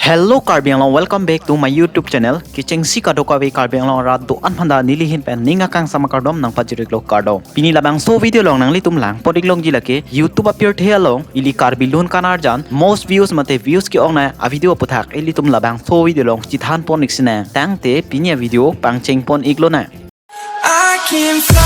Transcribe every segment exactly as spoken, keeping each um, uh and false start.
Hello Karbi Anglong, welcome back to my YouTube channel. Kechengsi kadokave Karbi Anglong arat do-an aphanta neli ahin pen ning akangsam akardom nangpajir-iklo kardom. Pini labangso video along nanglitum langpon-ik longji lake YouTube apirthe along ili Karbi lun kan arjan most views mate views ke-ongnei avideo aputhak ilitum labangso video along chethanpon-ik sinang. Tangte pini avideo pangchengpon-ik lonang. I can fly.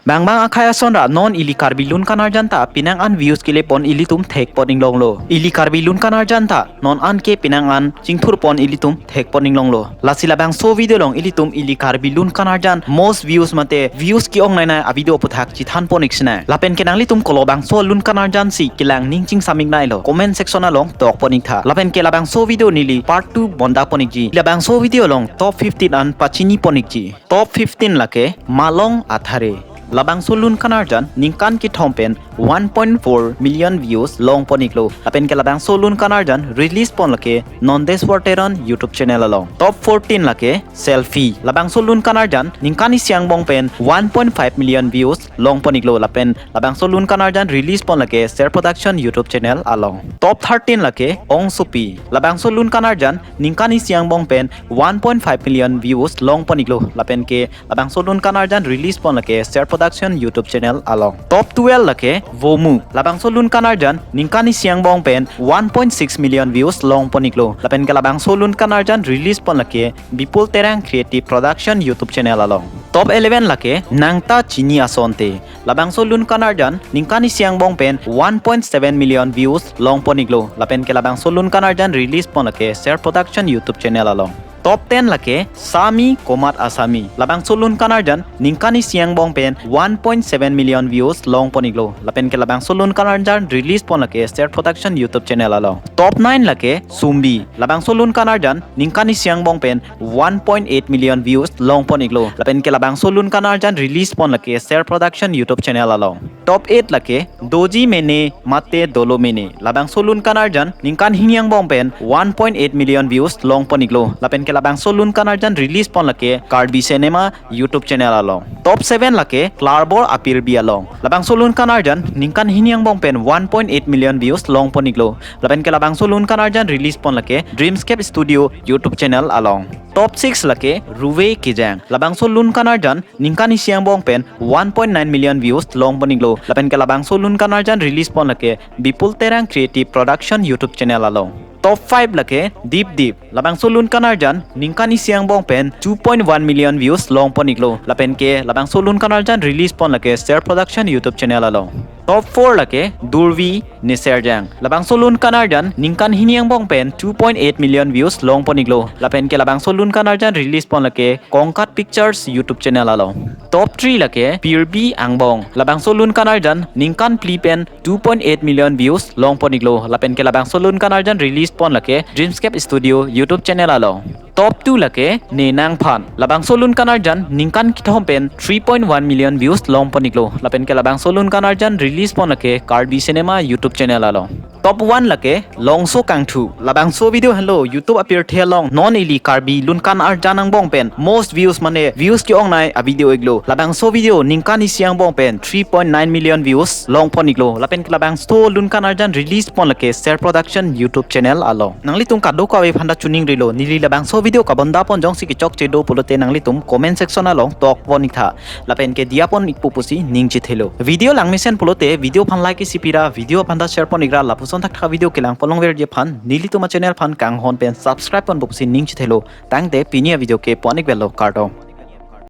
Bang bang akhei ason ra, non ili Karbi lun kan arjan ta penang an views kelepon ilitum thekpon-ik longlo. Ili Karbi lun kan arjan ta non an ke penang an chingthurpon ilitum thekpon-ik longlo. Lasi labangso video along ilitum ili Karbi lun kan arjan most views mate views ke-ongnei avideo aputhak chethanpon-ik sinang. Lapen ke nanglitum kolobangso lun kan arjan si kelang ning chingsam-ik neilo, comment section along tokpon-ik tha. Lapen ke labangso video neli part two bondapon-ikji. Labangso video along top fifteen an pachinipon-ikji. Top fifteen lake Malong Athare. Labangso lun kan arjan ningkan kethom pen one point four million views longpon-iklo. Lapen ke labangso lun kan arjan release pon lake Nondeswar Teron YouTube channel along. Top fourteen lake Selfie. Labangso lun kan arjan ningkan isi angbong pen one point five million views longpon-iklo. Lapen labangso lun kan arjan release pon lake Ser Production YouTube channel along. Top thirteen lake Ongsopi. Labangso lun kan arjan ningkan isi angbong pen one point five million views longpon-iklo. Lapen ke labangso lun kan arjan release pon lake Ser Production YouTube channel along. Top twelve lake Vomu. Labangso lun kan arjan ningkan isi angbong pen one point six million views longpon-iklo. Lapen ke labangso lun kan arjan release pon lake Bipul Terang Creative Production YouTube channel along. Top eleven lake Nangta Chini Asonte. Labangso lun kan arjan ningkan isi angbong pen one point seven million views longpon-iklo. Lapen ke labangso lun kan arjan release pon lake Ser Production YouTube channel along. Top ten lake Sami Komat Asami. Labangso lun kan arjan ningkan isi angbong pen one point seven million views longpon-iklo. Lapen ke labangso lun kan arjan release pon lake Ser Production YouTube channel along. Top nine lake Sumbi. Labangso lun kan arjan ningkan isi angbong pen one point eight million views longpon-iklo. Lapen ke labangso lun kan arjan release pon lake Ser Production YouTube channel along. Top eight lake Doji Mene Mate Dolo Mene. Labangso lun kan arjan ningkan hini angbong pen one point eight million views longpon-iklo. Lapen ke labangso lun kan arjan release pon lake Karbi Cinema YouTube channel along. Top seven lake Klarbor Apirbi Along. Labangso lun kan arjan ningkan hini angbong pen one point eight million views longpon-iklo. Lapen ke labangso lun kan arjan release pon lake Dreamscape Studio YouTube channel along. Top six lake Ruve Kejang. Labangso lun kan arjan ningkan isi angbong pen one point nine million views longpon-iklo. Lapen ke labangso lun kan arjan release pon lake Bipul Terang Creative Production YouTube channel along. Top five lake Deep Deep. Labangso lun kan arjan ningkan isi angbong pen two point one million views longpon-iklo. Lapen ke labangso lun kan arjan release pon lake Ser Production YouTube channel along. Top four lake Durvi Neserjang. Labangso lun kan arjan ningkan hini angbong pen two point eight million views longpon-iklo. Lapen ke labangso lun kan arjan release pon lake Kongkat Pictures YouTube channel along. Top three lake Pirbi Angbong. Labangso lun kan arjan ningkan phli pen two point eight million views longpon-iklo. Lapen ke labangso lun kan arjan release pon lake Dreamscape Studio YouTube channel along. Top two lake Ne Nangphan. Labangso lun kan arjan ningkan kethom pen three point one million views longpon-iklo. Lapen ke labangso lun kan arjan release pon lake Karbi Cinema YouTube channel along. Top one lake Longso Kangthu. Labangso video henlo YouTube apirthe along non ili Karbi lun kan arjan angbong pen most views mane views ke-ongnei avideo iklo. Labangso video ningkan isi angbong pen three point nine million views longpon-iklo. Lapen ke labangso lun kan arjan release pon lake Ser Production YouTube channel along. Nanglitum kadokave aphanta choningrilo, neli labangso video kabondapon jongsi kechokche do pulote nanglitum comment section along tokpon-ik tha. Lapen ke diya pon-ikpo pusi ning chethelo. Video langmesen pulote video aphan like isi pira, video aphanta share pon-ikra, lapuson thakthak video kelang pon longverji aphan nelitum achannel aphan kanghon pen subscribe ponpo pusi ning chethelo. Tangte pini avideo ke pon-ik velo, kardom.